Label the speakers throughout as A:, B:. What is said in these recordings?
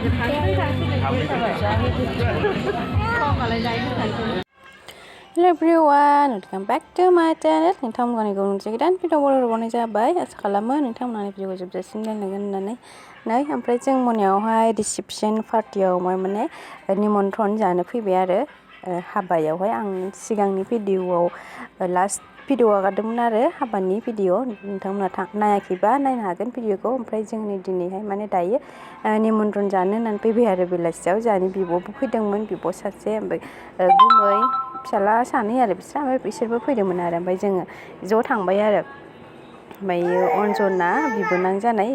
A: Hello everyone, welcome back to my channel. नोंथांमोननि गोदान video बनायनाय जाबाय। आसा खालामो नोंथांमोननि भिडिअखौ जोबजासिम नायलांगोन होननानै। ओमफ्राय जों मोनायावहाय रिसेपशन पार्टियाव माने निमन्त्रन जानो फैबाय आरो हाबायावहाय। आं सिगांनि भिडिअआव लास्ट भिडिअ आगारदोंमोन आरो हाबानि भिडिअ। नोंथांमोना नायाखैबा नायनो हागोन भिडिअखौ। ओमफ्राय जोंनि दिनैहाय माने दायो निमन्त्रन जानो होननानै फैबाय आरो बेलासियाव। जोंहानि बिब'बो फैदोंमोन, बिब' सासे, ओमफ्राय गुमै फिसाला सानै आरो बिसोरबो फैदोंमोन आरो। ओमफ्राय जोङो ज' थांबाय आरो। ओमफ्राय अन्जना बिबोनां जानाय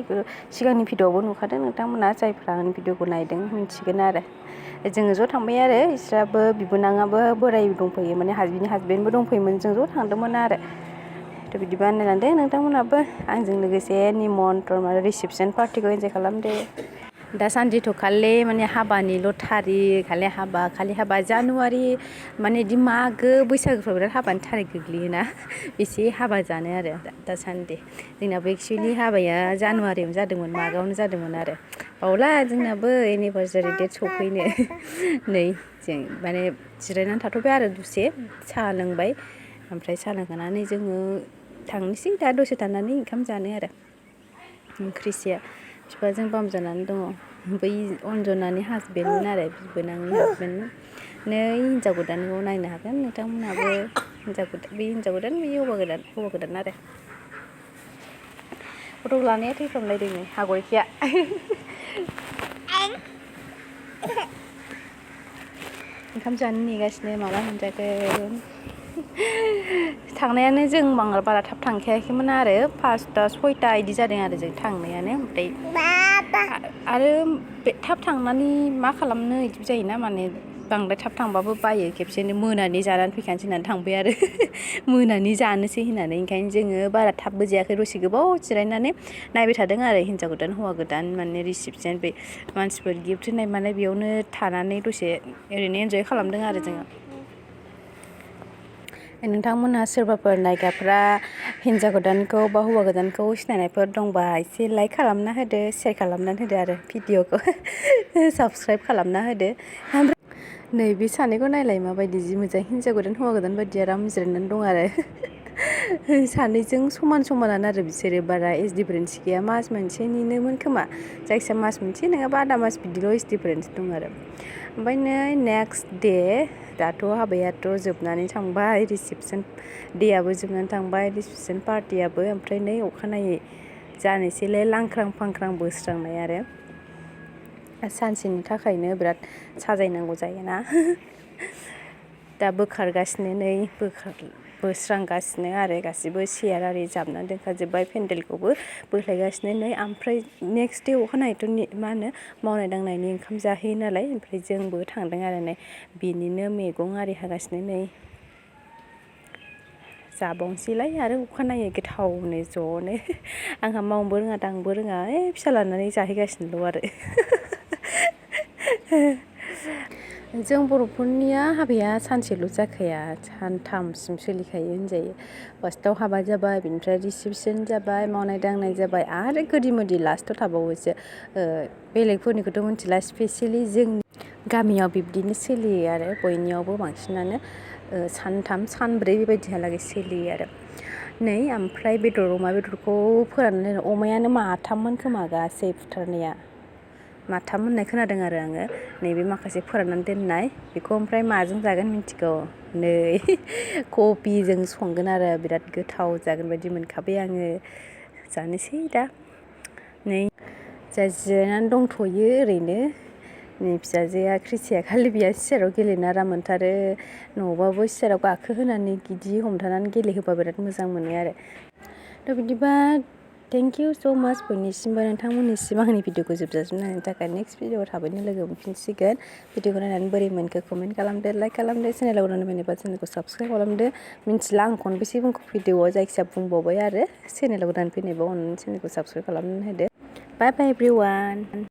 A: सिगांनि भिडिअआवबो नुखादों नोंथांमोना, जायफ्रा आंनि भिडिअखौ नायदों मिन्थिगोन आरो। जोङो ज' थांबाय आरो। बिस्राबो बिबोनाङाबो बोराय दंफैयो, माने बिनि हासबेन्डबो दंफैयोमोन। जों ज' थांदोंमोन आरो। थ' बिदिबा नायलांदो नोंथांमोनाबो आंजों लोगोसे निमन्त्रन आरो रिसेपशन पार्टिखौ एन्जय खालामदो। दासान्दिथ' खालि माने हाबानिल' थारिख, खालि हाबा जानुवारि माने बिदि मागो बैसागोफ्राव बिराद हाबानि थारिख गोग्लैयोना, एसे हाबा जानो आरो दासान्दि। जोंनाबो एक्सुवेलि हाबाया जानुवारियावनो जादोंमोन, मागोआवनो जादोंमोन आरो। बावला जोंनाबो एनिभार्सारि डेट सफैनो। नै जों माने जिरायनानै थाथ'बाय आरो दसे, साहा लोंबाय। ओमफ्राय साहा लोंखांनानै जोङो थांनोसै दा दसे थानानै ओंखाम जानो आरो। क्रिसिया बिफाजों बाम जानानै दङ। बै अन्जनानि हासबेन्डमोन आरो, बिबोनांनि हासबेन्डमोन। नै हिन्जाव गोदानखौ नायनो हागोन नोंथांमोनहाबो। बे हिन्जाव गोदान, बे हौवा गोदान आरो। फट' लानाया थैफ्रामलायदों नै हागरखिया। ओंखाम जानो नेगासिनो माला मोनजागोन। थांनायानो जों बारा थाब थांखायाखैमोन आरो, 5टा 6टा बिदि जादों आरो जों थांनायानो। ओमफ्राय आरो थाब थांनानै मा खालामनो बिदि जायोना, माने बांद्राय थाब थांबाबो बायो। खेबसेनो मोनानि जानानै फैखानोसै होननानै थांबाय आरो। मोनानि जानोसै होननानै। ओंखायनो जोङो बारा थाबबो जायाखै, दसे गोबाव जिरायनानै नायबाय थादों आरो। हिन्जाव गोदान हौवा गोदान माने रिसेपशन, बे मानसिफोर गिफ्ट होनाय माने बेयावनो थानानै दसे ओरैनो एन्जय खालामदों आरो जोङो। नोंथांमोनहा सोरबाफोर नायग्राफ्रा हिन्जाव गोदानखौ बा हौवा गोदानखौ सिनायनायफोर दंबा एसे लाइक खालामना होदो, शेयार खालामनानै होदो आरो भिडिअखौ। साबस्क्राइब खालामना होदो। नै बे सानैखौ नायलाय माबायदि जि मोजां हिन्जाव गोदान हौवा गोदान बायदि आराम जिरायनानै दं आरो। सानैजों समानानो आरो बिसोरो, बारा एज डिफारेन्स गैया। मास मोनसेनिनोमोन खोमा, जायखिजाया मास मोनसे नङाबा आदा मास बिदिल' एज डिफारेन्स दं आरो। ओमफ्राय नै नेक्स्ट दे, दाथ' हाबायाथ' जोबनानै थांबाय, रिसेपशन डेआबो जोबनानै थांबाय, रिसेपशन पार्टियाबो। ओमफ्राय नै अखानायै जानोसैलाय लांख्रां फांख्रां बोस्रांनाय आरो। सानसेनि थाखायनो बिराद साजायनांगौ जायोना। दा बोखारगासिनो, नै बोस्रांगासिनो आरो। गासिबो चेयार आरि जाबनानै दोनखाजोब्बाय, पेन्देलखौबो बोख्लायगासिनो। नै ओमफ्राय नेक्स्ट दे अखानायैथ' मा होनो मावनाय दांनायनि ओंखाम जाहैयो नालाय। ओमफ्राय जोंबो थांदों आरो। नै बेनिनो मैगं आरि हागासिनो, नै जाबावनोसैलाय आरो अखानायै गोथावनो ज'नो। आंहा मावनोबो रोङा दांनोबो रोङा, फिसा लानानै जाहैगासिनोल' आरो। जों बर'फोरनिया हाबाया सानसेल' जाखाया, सानथामसिम सोलिखायो होनजायो। फार्स्टआव हाबा जाबाय, बिनिफ्राय रिसेपशन जाबाय, मावनाय दांनाय जाबाय, आरो गोदि मोदि लास्टआव थाबावोसो। बेलेगफोरनिखौथ' मिथिला, स्पेसियेलि जोंनि गामियाव बिब्दिनो सोलियो आरो। बयनियावबो बांसिनानो सानथाम सानब्रै बेबायदिहालागै सोलियो आरो। नै ओमफ्राय अमा बेदरखौ फोराननानै दोनो। अमायानो माथाममोन खोमा गासै फुथारनाया, माथाम होननाय खोनादों आरो आङो। नैबे माखासे फोराननानै दोननाय बेखौ ओमफ्राय माजों जागोन मिन्थिगौ? नै कबिजों संगोन आरो। बिराद गोथाव जागोन बायदि मोनखाबाय आङो। जानोसै दा। नै जा जिरायनानै दंथ'यो ओरैनो। नै फिसाजोआ क्रिसिया, खालि बिहा सियाराव गेलेनो आराम मोनथारो। न'बाबो सियाराव गाखोहोनानै गिदि हमथानानै गेलेहोबा बिराद मोजां मोनो आरो। थ' बिदिबा थेंक इउ स' माच बयनिसिमबो, नोंथांमोननिसिम आंनि भिडिअखौ जोबजासिम नायनायनि थाखाय। नेक्स्ट भिडिअआव थाबैनो लोगो मोनफिनसिगोन। भिडिअखौ नायनानै बोरै मोनखो कमेन्ट खालामदो, लाइक खालामदो। चेनेलाव गोदान फैनोबा चेनेलखौ साबस्क्राइब खालामदो। मिन्थिला आं खनबेसे बुंखो भिडिअआव, जायखिजाया बुंबावबाय आरो। चेनेलाव गोदान फैनायबा अननानै चेनेलखौ साबस्क्राइब खालामनानै होदो। बाय बाय एभ्रिवान।